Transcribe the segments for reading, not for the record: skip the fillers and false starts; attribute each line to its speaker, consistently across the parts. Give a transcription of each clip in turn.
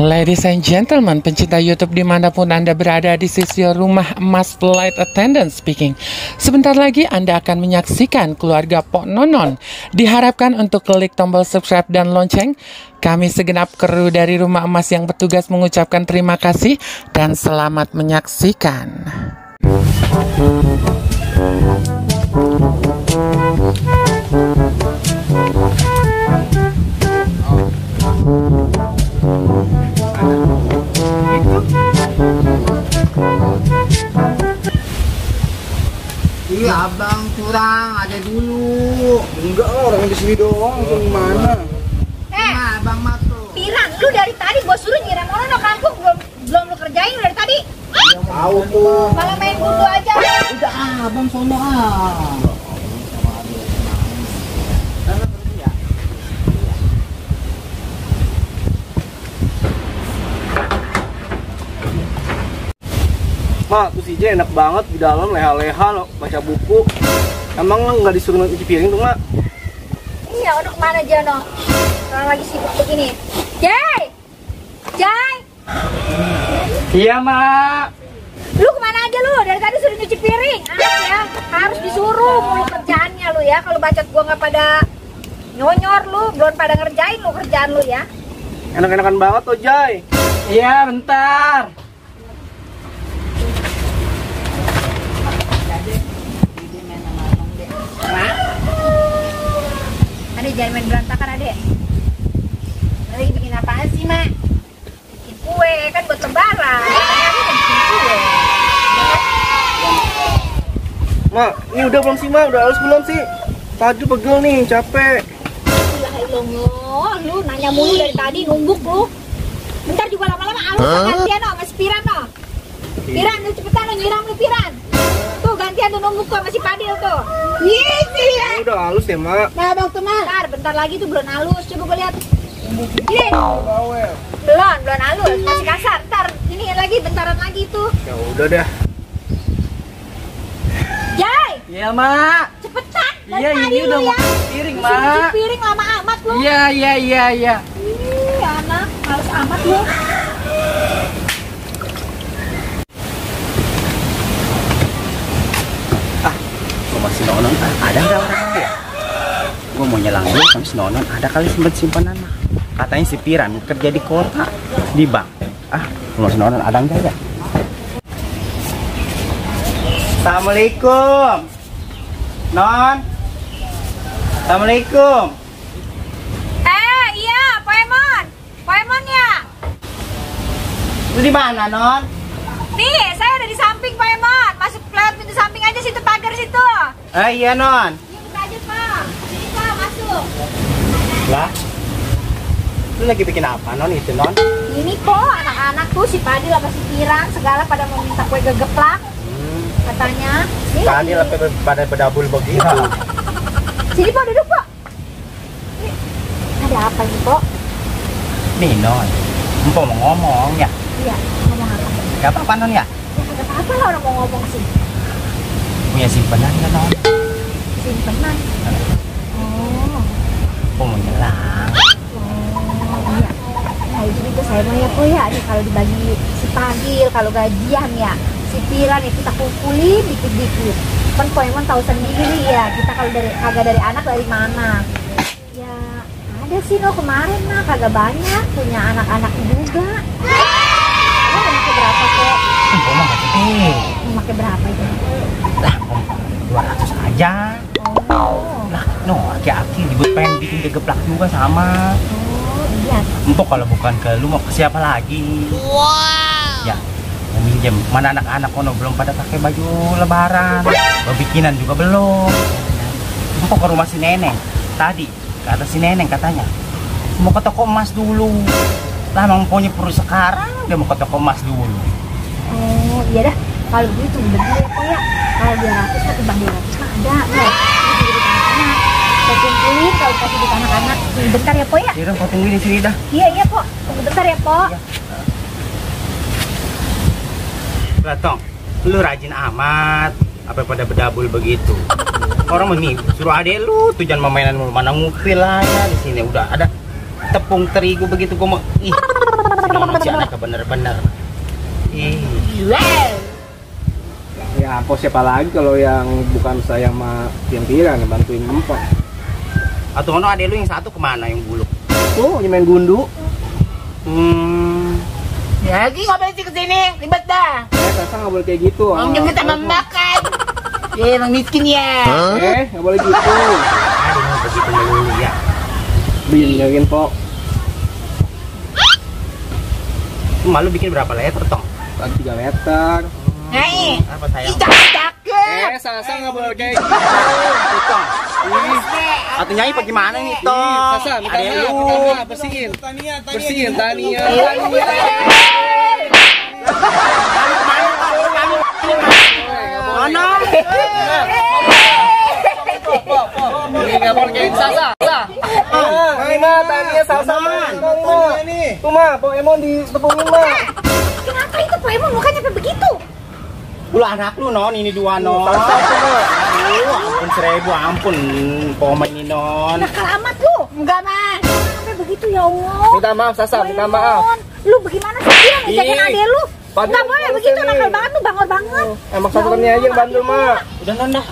Speaker 1: Ladies and gentlemen, pencinta YouTube dimanapun Anda berada, di sisi rumah emas flight attendant speaking. Sebentar lagi Anda akan menyaksikan keluarga Pok Nonon. Diharapkan untuk klik tombol subscribe dan lonceng. Kami segenap kru dari rumah emas yang bertugas mengucapkan terima kasih dan selamat menyaksikan.
Speaker 2: Iya abang curang, ada dulu. Enggak lah, orang di sini doang, gimana? Nah, abang masuk.
Speaker 3: Piran, lu dari tadi gua suruh nyiram orang kampung belum lu kerjain dari tadi.
Speaker 2: Tahu tuh.
Speaker 3: Malah main gundu aja.
Speaker 2: Udah abang sono Mak, tuh si J enak banget di dalam leha-leha lo, baca buku. Emang nggak disuruh nyuci piring tuh, Mak?
Speaker 3: Iya, udah kemana Jono? Orang lagi sibuk begini. Jay! Jay!
Speaker 2: Iya, Mak.
Speaker 3: Lu kemana aja lu? Dari tadi suruh nyuci piring. Anak ya, harus disuruh mulu kerjaannya lu ya. Kalau bacot gua nggak pada nyonyor lu, belum pada ngerjain lu kerjaan lu ya.
Speaker 2: Enak-enakan banget tuh, Jay. Iya, bentar.
Speaker 3: Adek jangan main berantakan adek. Lagi bikin apaan sih mak? Bikin kue kan buat lebaran. Adek bikin kue.
Speaker 2: Mak, ini udah belum sih, Mak? Udah halus belum sih? Tadi pegel nih, capek.
Speaker 3: Alhamdulillah, lu nanya mulu dari tadi, numbuk lu. Bentar juga lama-lama alus gantian no, sama si Piran no. Piran, lu cepetan lu nyiram lu Piran. Tuh gantian tuh numbuk tuh sama si Padil tuh. Iya sih ya.
Speaker 2: Ini udah halus ya, Mak?
Speaker 3: Nah bang teman. Bentar lagi tuh belum halus, coba gue lihat. Ini belum halus, masih kasar. Ntar ini lagi bentaran lagi tuh.
Speaker 2: Ya udah deh.
Speaker 3: Jai.
Speaker 2: Iya, Mak.
Speaker 3: Cepetan.
Speaker 2: Iya, ini udah mau cuci piring, Mak.
Speaker 3: Cuci piring lama amat lu.
Speaker 2: Iya.
Speaker 3: Ih, anak, males amat lu.
Speaker 4: Rumah si Nonon ada nggak orang ya? Gue mau nyelang dulu sama si Nonon, ada kali simpanan mah. Katanya si Piran kerja di kota, di bank. Rumah si Nonon ada nggak ya? Assalamualaikum, Non. Assalamualaikum.
Speaker 3: Iya, Pak Emon. Pak Emon ya.
Speaker 4: Lu di mana, Non?
Speaker 3: Nih, saya ada di samping Pak Emon. Masuk lewat pintu samping aja situ, pagar situ.
Speaker 4: Iya, Non.
Speaker 3: Yuk kita aja Pak. Sini Pak, masuk.
Speaker 4: Lah, lu lagi bikin apa, Non? Itu, Non?
Speaker 3: Ini kok anak-anak tuh si Padil sama si Piran segala pada mau minta kue gegeplak. Katanya. Nih,
Speaker 4: Tadi lebih pada bedabul begitu.
Speaker 3: Sini Pak, duduk Pak. Nih, ada apa nih Pak?
Speaker 4: Nih, Non. Empok mau ngomong ya?
Speaker 3: Iya, ngomong apa?
Speaker 4: Gak apa-apa, Non ya?
Speaker 3: Ya, apa lah orang mau ngomong sih.
Speaker 4: Punya simpanan ya, Non?
Speaker 3: Simpenan. Oh.
Speaker 4: Empok mau nyelang.
Speaker 3: Oh iya, kayak gitu saya mau ya po ya nih kalau dibagi si Padil kalau gajian ya si Piran ya kita kumpulin dikit-dikit. Kan po emang tahu sendiri ya kita kalau kagak dari anak dari mana. Ya ada sih no kemarin mah kagak banyak punya anak-anak juga. Kamu pakai berapa kok?
Speaker 4: Empok mah gak gede.
Speaker 3: Pakai berapa itu?
Speaker 4: Lah, Om, 200 aja.
Speaker 3: Oh.
Speaker 4: Lah, no, aki-aki dibuat pengen bikin gegeplak juga sama.
Speaker 3: Oh iya.
Speaker 4: Empok kalau bukan ke lu mau ke siapa lagi? Wow. Ya, mau minjem. Mana anak-anak kono belum pada pakai baju lebaran. Mau bikinan juga belum. Empok ke rumah si Neneng. Tadi kata si Neneng katanya mau ke toko emas dulu. Lah, emang punya perlu sekarang dia mau ke toko emas dulu.
Speaker 3: Oh iya dah kalau gitu bener ya po ya kalau 200 kan timbang 200 mah ada loh. Saya kumpulin kalau kasih di anak-anak. Bentar ya po ya.
Speaker 4: Jadi empok tungguin di sini dah.
Speaker 3: Iya po, tunggu bentar ya po.
Speaker 4: Lah, Tong, lu rajin amat. Apa pada bedabul begitu? Orang nih suruh adek lu tuh jangan mainan mulu, mana ngupil aja di sini udah ada tepung terigu begitu gua mau ih si anak bener-bener.
Speaker 2: Ya apa siapa lagi kalau yang bukan saya sama yang Piran yang bantuin ngempok.
Speaker 4: Atau mana adek lu yang satu kemana yang buluk?
Speaker 2: Tuh, main gundu.
Speaker 5: Ya lagi ngapain sih kesini? Ribet dah.
Speaker 2: Sasa nggak boleh kayak gitu.
Speaker 5: Orang juga kita makan. Ya emang miskin ya.
Speaker 2: Nggak boleh gitu.
Speaker 4: Aduh, begitu melulu ya.
Speaker 2: Binyakin Pok.
Speaker 4: Malu bikin berapa liter tong?
Speaker 2: Tadi 3 meter.
Speaker 5: Nih.
Speaker 4: Apa sayang?
Speaker 5: Cakep.
Speaker 2: Sasa nggak boleh kayak gitu.
Speaker 4: Tong. Atau nyai apa gimana nih tong?
Speaker 2: Sasa, minta
Speaker 4: Adek lu.
Speaker 2: maaf, bersihin. Bersihin Tania.
Speaker 4: Mana?
Speaker 2: Ini nggak boleh kayak Sasa. Mana Tania Sasa man. Tuh mah, Pokemon ditepungin mah.
Speaker 3: Kenapa itu Pokemon mukanya sampai begitu?
Speaker 4: Lu anak lu non, ini dua non. Ampun 1000, ampun poma ini non.
Speaker 3: Nakal amat lu.
Speaker 5: Enggak mah.
Speaker 3: Sampai begitu ya Allah.
Speaker 2: Minta maaf Sasa, minta maaf.
Speaker 3: Lu bagaimana sih dia ngecekin
Speaker 2: Ih,
Speaker 3: adek lu?
Speaker 2: Padahal
Speaker 3: Enggak boleh
Speaker 2: harusnya
Speaker 3: begitu,
Speaker 2: nih.
Speaker 3: nakal banget lu, bangor banget.
Speaker 2: Emang satuannya aja yang bandel mah.
Speaker 4: Udah non dah.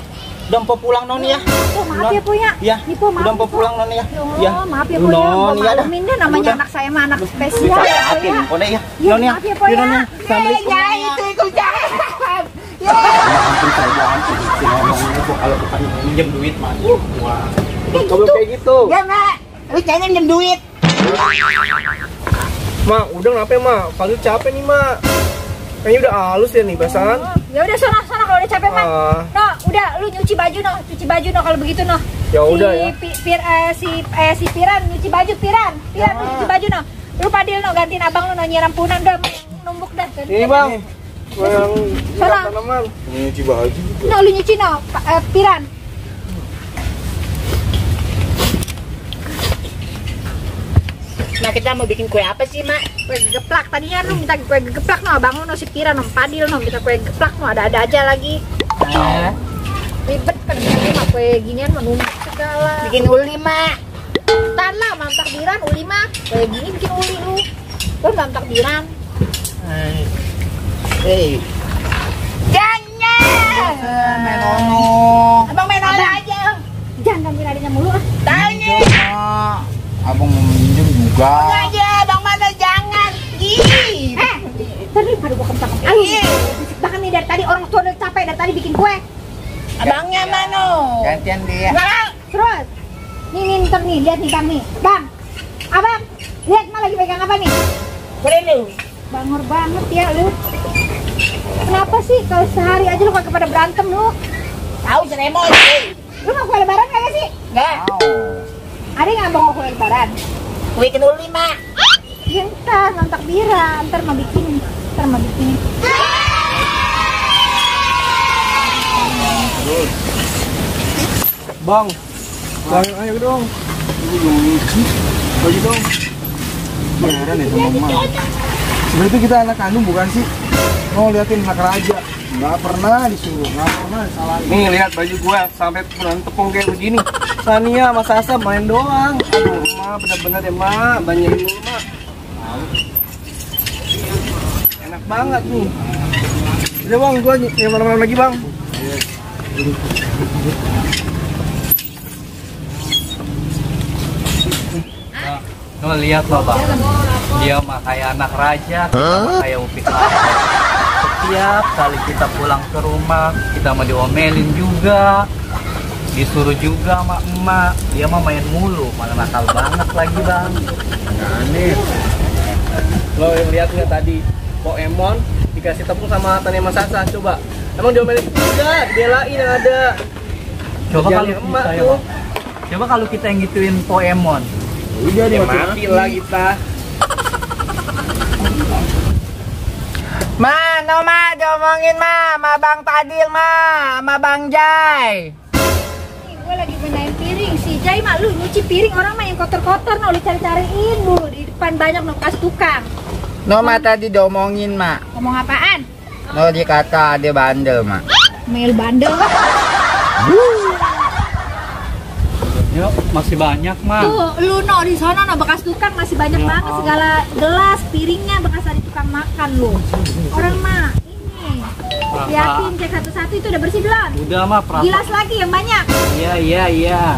Speaker 4: Udah mau pulang non ya.
Speaker 3: Po, maaf ya Po ya.
Speaker 4: Iya.
Speaker 3: Nih Po, maaf.
Speaker 4: Udah mau
Speaker 3: Po.
Speaker 4: pulang non ya.
Speaker 3: Ya, maaf ya Po ya.
Speaker 4: Non,
Speaker 3: Gua
Speaker 4: iya dah.
Speaker 3: maklumin deh namanya
Speaker 4: Udah.
Speaker 3: anak saya mah anak spesial ya Po
Speaker 4: Dicakatin,
Speaker 3: ya.
Speaker 4: pokoknya ya.
Speaker 3: Iya,
Speaker 4: Non ya.
Speaker 3: maaf ya Po
Speaker 4: Iya,
Speaker 3: ya.
Speaker 4: non ya. Assalamualaikum.
Speaker 5: Ya itu ikut jangan.
Speaker 4: Ampun 1000, ampun. Si ngomong itu kalau bukan minjem duit mah. Wah.
Speaker 2: Nggak boleh kayak gitu.
Speaker 5: Ya mak. Lu jangan minjem duit.
Speaker 2: Mak, udah kenapa ya, Mak? Fadil capek nih, Mak. Kayaknya udah halus ya nih, bahasan.
Speaker 3: Ya udah sana kalau udah capek mah.
Speaker 2: Ah.
Speaker 3: No, udah lu nyuci baju cuci baju kalau begitu no.
Speaker 2: Ya udah ya.
Speaker 3: Si Piran nyuci baju Piran lu nyuci baju no. Lu Padil no gantiin abang lu no nyiram punan udah numbuk dah.
Speaker 2: Ini, Bang. Yang
Speaker 3: Sana.
Speaker 2: tanaman. Nyuci baju juga.
Speaker 3: No, lu nyuci no, Piran.
Speaker 5: Nah kita mau bikin kue apa sih mak?
Speaker 3: Kue geplak tadinya lu minta kue geplak no, abang lu no si Piran no, Padil no minta kue geplak no, ada aja lagi. Ribet kan mah kue ginian menumpuk segala.
Speaker 5: Bikin uli mak.
Speaker 3: Ntar lah, mam takbiran uli mah. Kayak gini bikin uli lu. Lu mam takbiran.
Speaker 4: Hei.
Speaker 5: Jangan.
Speaker 4: Menono.
Speaker 5: Abang main ala aja.
Speaker 3: Jangan gangguin adanya mulu ah.
Speaker 5: Tanya.
Speaker 4: Abang mau minjem juga.
Speaker 5: Aja bang mana jangan. Ih.
Speaker 3: Tadi pada gua kencang. Ayo. Bahkan nih dari tadi orang tua udah capek dari tadi bikin kue.
Speaker 5: Abangnya mana?
Speaker 4: Gantian dia.
Speaker 5: Nggak.
Speaker 3: Terus. Nih ntar nih, lihat nih Bang nih. Bang. Abang, lihat mah lagi pegang apa nih?
Speaker 5: Boleh lu.
Speaker 3: Bangor banget ya lu. Kenapa sih kalau sehari aja lu kagak pada berantem lu?
Speaker 5: Tahu saya emosi.
Speaker 3: Lu mau kue lebaran kagak sih?
Speaker 5: Enggak.
Speaker 3: Ada yang abang mau kue lebaran?
Speaker 5: Kue bikin uli mak.
Speaker 3: Ya ntar, nontak bira, ntar mau bikin.
Speaker 2: Bang. Bang, ayo dong. Baju dong. Beneran ya sama Mama. Sebenarnya itu kita anak kandung bukan sih? Mau liatin anak raja. Nggak pernah disuruh, nggak pernah disalahin. Nih lihat baju gua sampai pulang tepung kayak begini. Tania sama Sasa main doang. Aduh, Ma, bener-bener ya, Ma. Banyain dulu, Ma. Enak banget nih. Udah bang, gua yang malam lagi bang.
Speaker 6: Lo lihat loh bang, dia mah kayak anak raja, kita mah kayak upik raja. Setiap kali kita pulang ke rumah, kita mau diomelin juga, disuruh juga sama emak. Dia mah main mulu, malah nakal banget lagi bang.
Speaker 2: Aneh. Lo yang lihat nggak tadi Pokemon dikasih tepung sama Tania sama Sasa, coba. Emang diomelin juga, dibelain yang ada.
Speaker 6: Coba
Speaker 2: Kerjaan
Speaker 6: kalau
Speaker 2: emak
Speaker 6: kita,
Speaker 2: tuh.
Speaker 6: coba kalau kita yang gituin Pokemon.
Speaker 2: Udah dia mati lah kita.
Speaker 5: Ma, no ma, diomongin ma, sama Bang Padil ma, sama Bang Jai.
Speaker 3: Nih, gue lagi benahin piring. Si Jai mah lu nyuci piring, orang mah yang kotor-kotor no, lu cari-cariin lu di depan banyak no kas tukang.
Speaker 5: No ma tadi diomongin ma.
Speaker 3: Ngomong apaan?
Speaker 5: No dikata ada bandel ma.
Speaker 3: Mail bandel.
Speaker 6: Yuk, Masih banyak, Ma.
Speaker 3: Tuh, lu no di sana no bekas tukang masih banyak banget segala gelas, piringnya bekas dari tukang makan lu. Orang mah ini. Liatin cek satu-satu itu udah bersih belum?
Speaker 6: Udah, Ma, perasaan.
Speaker 3: Gilas lagi yang banyak.
Speaker 6: Iya.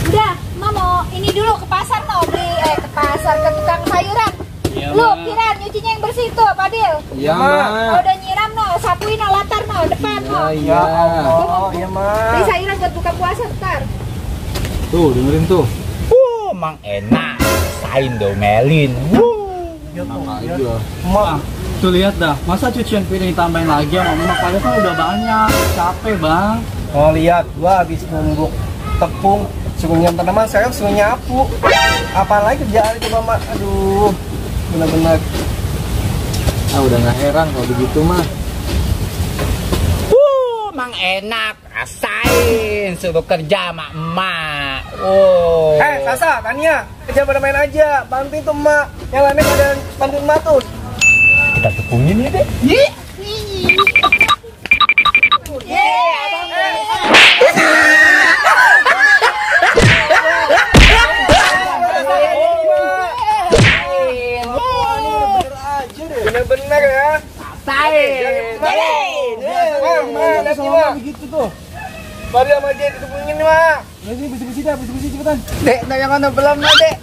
Speaker 3: Udah, Ma mau ini dulu ke pasar mau beli ke pasar ke tukang sayuran.
Speaker 6: Iya,
Speaker 3: Lu,
Speaker 6: Ma.
Speaker 3: Piran, nyucinya yang bersih tuh, Padil.
Speaker 2: Iya,
Speaker 3: Oh,
Speaker 2: Ma.
Speaker 3: udah nyiram no, sapuin no, latar no, depan no.
Speaker 2: Iya.
Speaker 3: Iya,
Speaker 2: Ma.
Speaker 3: Beli sayuran buat buka puasa ntar.
Speaker 2: Tuh, dengerin tuh.
Speaker 5: Mang enak. Sain domelin.
Speaker 2: Aja.
Speaker 6: Ma, tuh lihat dah. Masa cucian piring tambahin lagi sama emak? Padahal kan udah banyak. Capek, Bang.
Speaker 2: Oh, lihat, gua habis numbuk tepung, suruh nyiram tanaman, sekarang suruh nyapu. Apaan lagi kerjaan itu, Mama? Aduh, benar-benar. Udah nggak heran kalau begitu mah.
Speaker 5: Mang enak. Rasain. Suruh kerja sama emak. Oh.
Speaker 2: Sasa, Tania, kerja pada main aja, bantuin tuh emak. Yang lainnya pada bantuin emak tuh.
Speaker 5: Kita tepungin ya deh.
Speaker 2: Bener-bener ya. Begitu tuh. Baru sama aja ditepungin nih, Mak. Bersih, bersih dah, bersih cepetan.
Speaker 5: Dek, yang mana belum lah, Dek.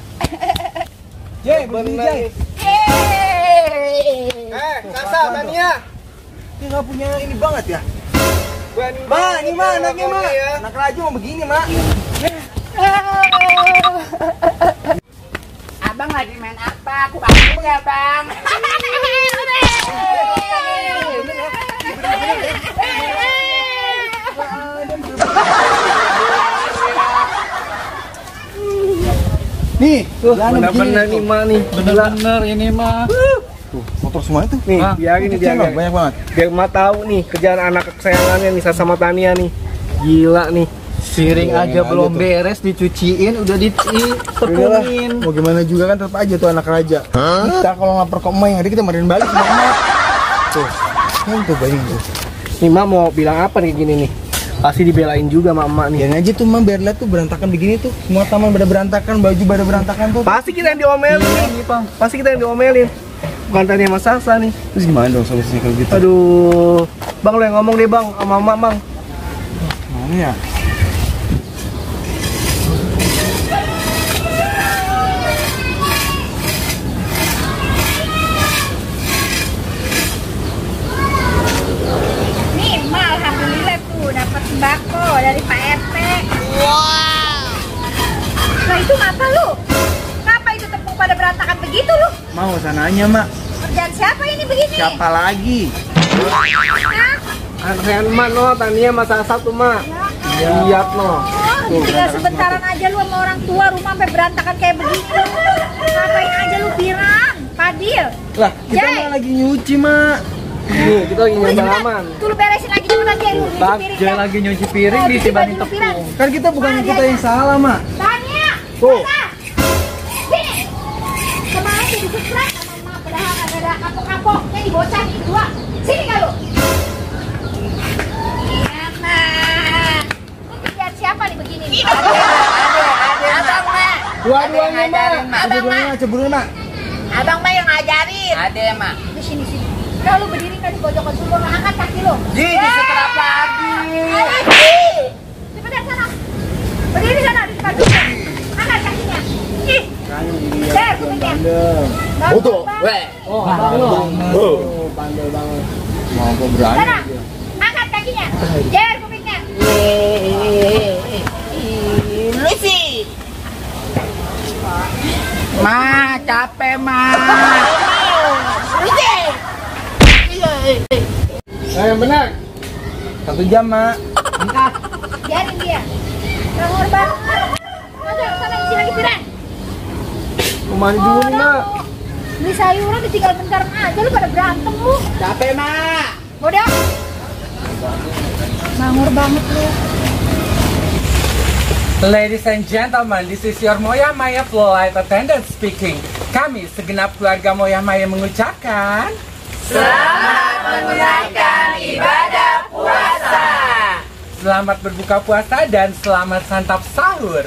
Speaker 2: Bersih, Jay. Sasa, Tania. Dia nggak punya ini banget ya. Ini mah anaknya mah. Anak raja mau begini, Mak.
Speaker 5: Abang lagi main apa? Aku bantu ya, Bang.
Speaker 2: Nih, bener-bener nih, Mak nih.
Speaker 6: Bener-bener ini, Ma.
Speaker 2: Tuh, motor semua itu. Nih,
Speaker 6: Ah,
Speaker 2: biarin nih, biarin. Banyak banget. Biar Mak tahu nih kerjaan anak kesayangannya nih, Sasa sama Tania nih. Gila nih.
Speaker 6: Piring
Speaker 2: Iya,
Speaker 6: aja
Speaker 2: aja
Speaker 6: belum
Speaker 2: tuh.
Speaker 6: beres dicuciin udah
Speaker 2: Udahlah,
Speaker 6: ditepungin.
Speaker 2: mau gimana juga kan tetap aja tuh anak raja. Kita kalau lapar ke emak yang hari kita marahin balik sama emak. Tuh, kan tuh bayi tuh. Nih, Mak mau bilang apa nih gini nih? Pasti dibelain juga sama emak nih. Yang aja tuh, Mak, biar lihat tuh berantakan begini tuh. Semua taman pada berantakan, baju pada berantakan tuh. Pasti kita yang diomelin nih, Bang. Pasti kita yang diomelin. Bukan Tania sama Sasa nih. Terus gimana dong solusinya kalau gitu? Aduh, Bang, lo yang ngomong deh, Bang, sama emak, Bang. Mana ya?
Speaker 3: Nih, Ma, alhamdulillah tuh dapat sembako dari Pak RT. Wow. Nah, itu ngapa lu? Ngapa itu tepung pada berantakan begitu lu?
Speaker 2: Mau sananya, Mak.
Speaker 3: Kerjaan siapa ini begini?
Speaker 2: Siapa lagi?
Speaker 3: Hah?
Speaker 2: Anak emak no, Tania sama Sasa tuh, Mak. Lihat no.
Speaker 3: Oh, tinggal sebentaran aja lu sama orang tua rumah sampai berantakan kayak begitu. Ngapain aja lu, Piran, Padil?
Speaker 2: Lah, kita
Speaker 3: Jay.
Speaker 2: mah lagi nyuci, Mak. Nih, kita lagi
Speaker 3: Udah
Speaker 2: nyuci
Speaker 3: cepetan.
Speaker 2: halaman.
Speaker 3: Tuh lu beresin lagi cepetan Jay, lu nyuci
Speaker 6: Bang,
Speaker 3: piring.
Speaker 6: Jay
Speaker 3: ya.
Speaker 6: lagi nyuci piring
Speaker 3: Oh,
Speaker 6: ditibanin
Speaker 3: baju lu, Piran.
Speaker 6: tepung.
Speaker 2: Kan kita bukan
Speaker 3: Ah,
Speaker 2: kita
Speaker 3: dia-
Speaker 2: yang salah, Mak.
Speaker 3: Tanya.
Speaker 2: Tuh.
Speaker 3: Sasa. Sini. Kemarin jadi subscribe sama Mama, padahal ada kapok-kapoknya di bocah nih dua. Sini nggak lu? Iya, Mak. Ini kerjaan siapa nih begini nih?
Speaker 5: Abang mah.
Speaker 2: Dua-duanya, Mak.
Speaker 5: ngajarin, Mak.
Speaker 2: Dua-duanya ceburu, Mak.
Speaker 5: Abang mah yang ngajarin. Ada, Mak.
Speaker 3: Di sini sini. Udah lu berdiri nggak di pojokan dulu, angkat kaki lu.
Speaker 5: Disetrap lagi.
Speaker 3: Cepetan sana. Berdiri sana di depan. Angkat kakinya. Ih. Der, kupingnya.
Speaker 2: Betul.
Speaker 5: Weh.
Speaker 2: Oh, abang lo. Oh, bandel banget. Mau apa berani
Speaker 3: Sana.
Speaker 2: dia.
Speaker 3: Angkat kakinya. Der, kupingnya.
Speaker 5: Lu sih. Ma, capek, Ma.
Speaker 2: Yang benar. 1 jam, Mak.
Speaker 3: Angkat. Biarin dia. Nganggur banget. Udah, sana isi lagi Piran.
Speaker 2: Mau mandi dulu nih, Mak.
Speaker 3: Beli sayuran ditinggal bentar aja lu pada berantem lu.
Speaker 5: Capek, Ma.
Speaker 3: Udah. Nganggur banget lu.
Speaker 1: Ladies and gentlemen, this is your Moya Maya Flight Attendant speaking. Kami segenap keluarga Moya Maya mengucapkan
Speaker 5: Selamat menunaikan ibadah puasa.
Speaker 1: Selamat berbuka puasa dan selamat santap sahur.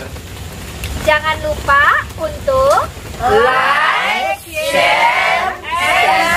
Speaker 3: Jangan lupa untuk like, share, and